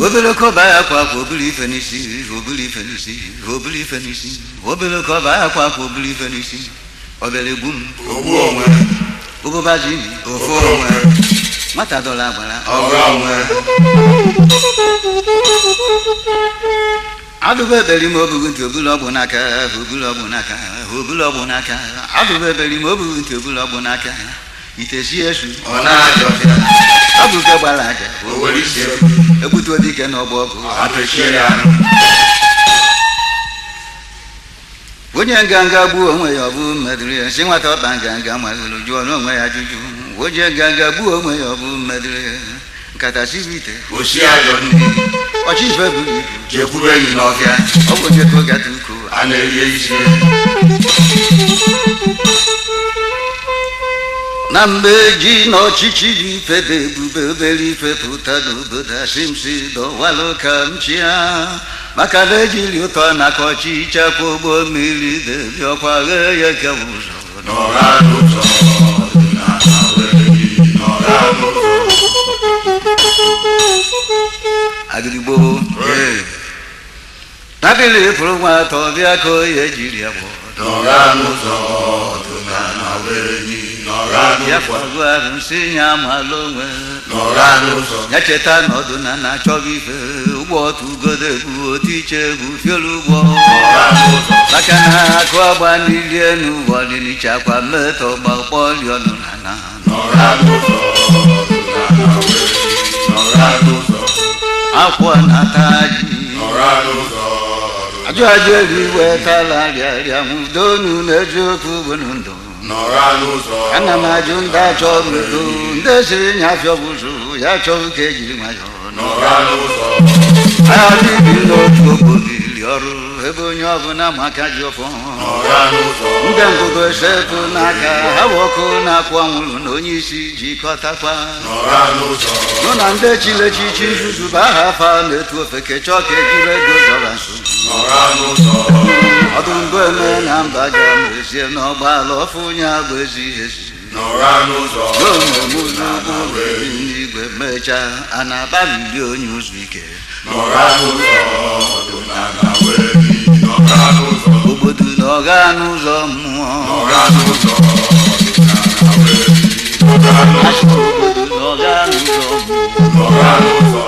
Obere kọba ya kwa akwa obere ife n'isi, obere ife n'isi, obere ife n'isi, obere kọba ya kwa akwa obere ife n'isi, obere egbu m. Ogbu onwe. Ụbụba ji mi ofu onwe, nwata dọla agbara. Ọga onwe. Adụba eberi ma obughị ntị obulu ọgbụ n'aka, obulu ọgbụ n'aka, obulu ọgbụ n'aka. Adụba eberi ma obughị ntị obulu ọgbụ n'aka, ite si esu. Ọ na-ajọ ọfịa. Abụke gbara aja. O were isi Egbutu dike n'ọgbọ ọgụ. Apịchie ya anụ. Onye nganga gbuo onwe ya, ọ bụ mmedụrụ ya si nwata ọkpa nganga malụrụ jụọ n'onwe ya ajụjụ. Onye nganga gbuo onwe ya, ọ bụ mmedụrụ ya nkata siri ite. Osi ajọ nri. Ọchị ife buru ibu. Jekwuru enyi n'ọfịa. Ọ bụ onye ka gata uko. A na-eri isi. Na mgbe ji na ọchịchị ji ife dị ebube, obere ife pụta n'obodo, asị m si dọwalụ ka m chịa, maka na ejiri ụtọ na akọchi chekwa ụgbọ mmiri debi ọkwa ghee ya kewa ụzọ. Nọra n'ụzọ ọdịnala were gị. Nọra n'ụzọ. Agịrịgbo. Ee. Nabili pụrụ nwa atọ bịa ka oye jiri ya gbọ. Nọra n'ụzọ ọdịnala were gị. Nọra Ya n'ụzọ. kwagụ ahụ nsị ya malụ onwe. Nọra n'ụzọ. Ya cheta na ọdụ na na-achọghị ife ụgbọ otu ugodo egbu otu iche egwu fiolu ụgbọ. Nọra n'ụzọ. Maka na akụ agba n'ili enu ụwa ọdịnichakwa mmetọ gbakpọli ọnụ na na. Nọra n'ụzọ ọdịnala were gị. Nọra n'ụzọ. Akwọ na-ata ji. Nọra n'ụzọ. Ajụ ajụ elu iwe tala rịarịa nwudonu n'eziokwu bụ ndụ. Nọra n'ụzọ. Ana m ajụ ndị achọ udo, ndị siri nya afịọ bụzụ ya chọọ ka ejiri nwayọọ. Nọra n'ụzọ. Adịbi n'otu ogbobili ọrụ ebe onye ọbụla maka ji ọfọ. Nọra n'ụzọ. Ndị ngụgụ esepụ n'aka ha bụ ọkụ na-akwụ anwụrụ na onye isi jikọtakwa. Nọra n'ụzọ. Nụ na ndị chilechichi nzuzu bụ aha afa na-etu ofeke chọọ ka ejiri ego zọra nso. Nọra n'ụzọ. Ọdụ mbụ eme na mba ga mezie n'ọgbaala ọfụ onye agba ezi ezi. Nọra n'ụzọ. N'omemuzu ụgbọ n'igwe mechaa a na-akpalili onye ụzọ ike. Nọra n'ụzọ ọdịnala were gị. Nọra n'ụzọ. Obodo na ọga n'ụzọ mmụọ. Nọra n'ụzọ ọdịnala were gị. Nọra n'ụzọ. Obodo na ọga n'ụzọ mmụọ. Nọra n'ụzọ.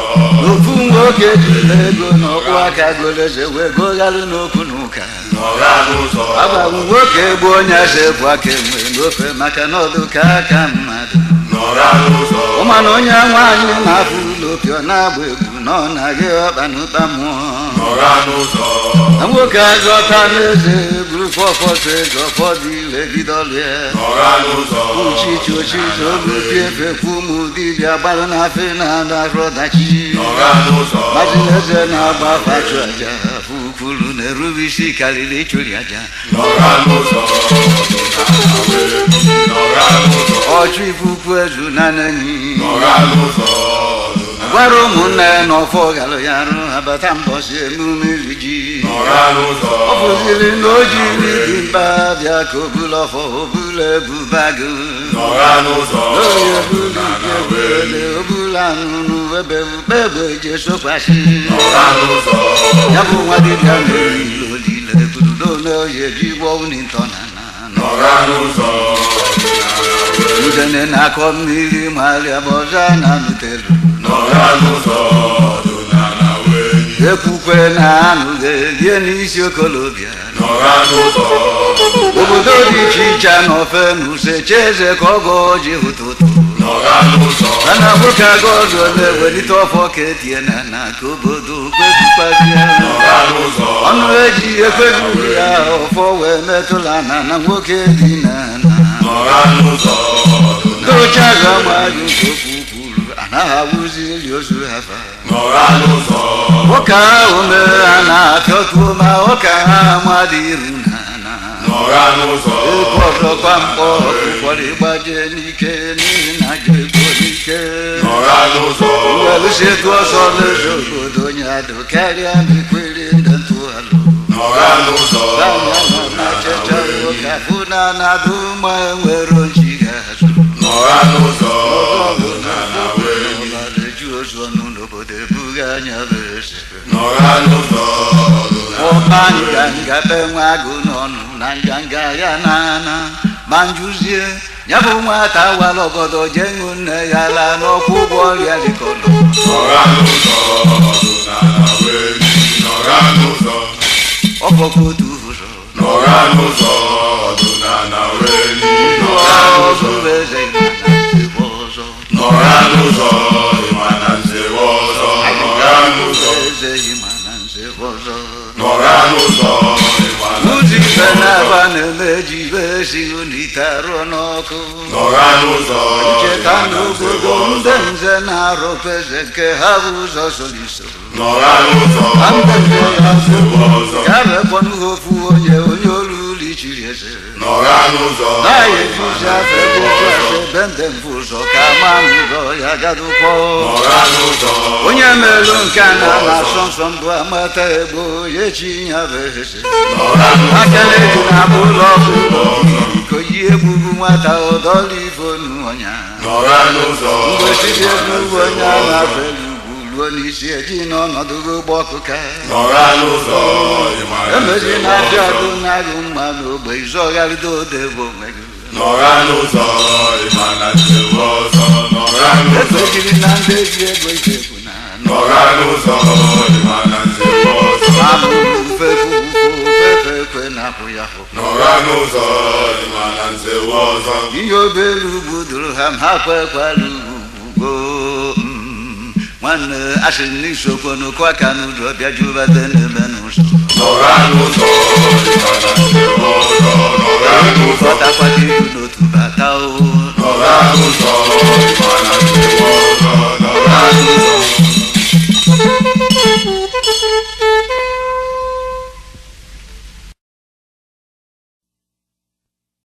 Ofu nwoke jiri ego n'ọkpụ aka goleze wee goghalụ n'okwu n'ụka. Nọra n'ụzọ. Agbanwe nwoke bụ onye eze bụ aka enwe n'ofe maka na ọdụ ka aka mmadụ. Nọra n'ụzọ. Ụmanụ onye nwaanyị na-afụ ụlọ opio na-agba egwu na ọ na-agị ọkpa n'ụkpa mmụọ. Nọra n'ụzọ. Na nwoke azọta n'eze buru fọfọsọ eze ọfọdụ ile bido ọlụ ya. Nọra n'ụzọ. Uchichi ochichi olupi efe kwu ụmụ dibịa gbalụ na afị na adarụ ọdachi. Nọra n'ụzọ. Mazi eze na-agba afa chụ aja kwuru na-erube isi karịrị ịchụri aja. Nọra n'ụzọ ọdịnala were gị. Nọra n'ụzọ. Ọchụ ifufu ezu na nenyi. Nọra n'ụzọ ọdịnala. Gwara ụmụnne ya na ọfọ galụ ya arụ abata mbọsị emume iri ji. Nọra n'ụzọ. Ọ bụziri na o jiri dị mkpa bịa ka obula ọfọ obula ebuba gị. Nọra n'ụzọ. Onye bulu ike bule obula anụnụ ebe ebe je sokwasị. Nọra n'ụzọ. Ya bụ nwa dibịa mere ilo lile burudo n'oye ji gwọ ntọ na na. Nọra n'ụzọ. Udene na-akọ mmiri ma alịa na nutelu. Nọra n'ụzọ ọdịnala were gị. Ekwukwe na anụ ga-erie n'isi okolobịa. Nọra n'ụzọ. Obodo dị iche iche na ofe na useche eze ka ọ gọọ ji ụtụtụ. Nọra n'ụzọ. Mana nwoke aga ọzọ na-ewelite ọfọ ka etie na na ka obodo kpebikwazie. Nọra n'ụzọ. Ọnụ eji ekpegbu ya ọfọ wee metụla na na nwoke dị na na. Nọra n'ụzọ. Ndị oche agha amaghị nke okwu kwuru anaghị awụzi eli ozu ha fa. Nọra n'ụzọ. Nwoke ahụ mere a na-apịọtuo ma ụka ha amadị iru na na. Nọra n'ụzọ. Ebe ọzọkwa mkpọ ụfọdụ ịgbaje n'ike n'ihi na aja ego n'ike. Nọra n'ụzọ. Welụsi etu ọsọ n'ụzọ obodo onye adụ karịa n'ikwere ndị ntụalụ. Nọra n'ụzọ. Anya nọ na checha nwoke afụ na na-adụ ma enwere oji ga-azụ. Nọra Nọra n'ụzọ ọdụnala Ọba were nganga be nwa agụ n'ọnụ na nganga ya na-ana ma njụzie ya bụ nwata wara ọgọdọ jee ṅụ nne ya laa n'ọkwụ ụgwọ ọrịa dịkọnọ. Nọra n'ụzọ ọdụnala were nọra n'ụzọ. Ọbọkwa otu ụzọ. Nọra n'ụzọ ọdụnala were nọra ọzọ n'ụzọ. Eze na nzewe ọzọ. Nọra n'ụzọ ịma na nzewe ọzọ. Nọra n'ụzọ. Eze ịma na nzewe ọzọ. Nọra n'ụzọ ịma na ụzọ ife nzewe ọzọ. na-aba na-eme ji ibe esighị n'ite arụọ n'ọkụ. Nọra n'ụzọ Cheta ịma na nzewe n'obodo ndị ọzọ. nze na-arụkwa eze nke ha bụ ụzọ soliso. Nọra n'ụzọ Ka ndị nze ịma ya na nzewe ọzọ. ya rekpọnụ ofu onye onye olu uli chiri eze. Nọra n'ụzọ Naghị ịma ejuzi na afọ nzewe ebe otu ọzọ. ase ebe ndị mfe ụzọ ka ma ụzọ ya gadụkwọ. Nọra n'ụzọ Onye ịma melụ na nke a nzewe na-ala ọzọ. asọ nsọ mbụ amata egbo ya echi ya bụ eze. Nọra n'ụzọ Akele dị na abụ ụlọ ọgwụ nzewe ọzọ. Ikoyi egbugbu nwata ọdọọlụ ifonu ọnya. Nọra n'ụzọ Mgbe osisi ịma na egwu nzewe onye a ọzọ. na-afelu ugwu ruo n'isi eji n'ọnọdụ ụgbọ ọkụka. Nọra n'ụzọ ịma na Emezi nzewe na-abịa ọzọ. agụ na-agụ mma n'ogbe izọgharịda ode bụ onwe gị. Nọra n'ụzọ ịma na nzewe ọzọ. Nọra n'ụzọ. Ekpejiri na ndị eji ego ifefu na Nọra n'ụzọ ịma na nzewe ọzọ. Amụfefufefekwe na-apụ ya hụ. Nọra n'ụzọ ịma na nzewe ọzọ. Ihe obere ugwu duru ha ma ha kwekwara ugwu nwanne asị n'isokwo n'ụkọ aka n'ụzọ bịa jubata n'ebe n'ụzọ. Nọra n'ụzọ ịma na nzewe ọzọ. Nọra n'ụzọ. Ọtakwata ibu n'otu bata o. Nọra n'ụzọ ịma na nzewe ọzọ. Nọra n'ụzọ.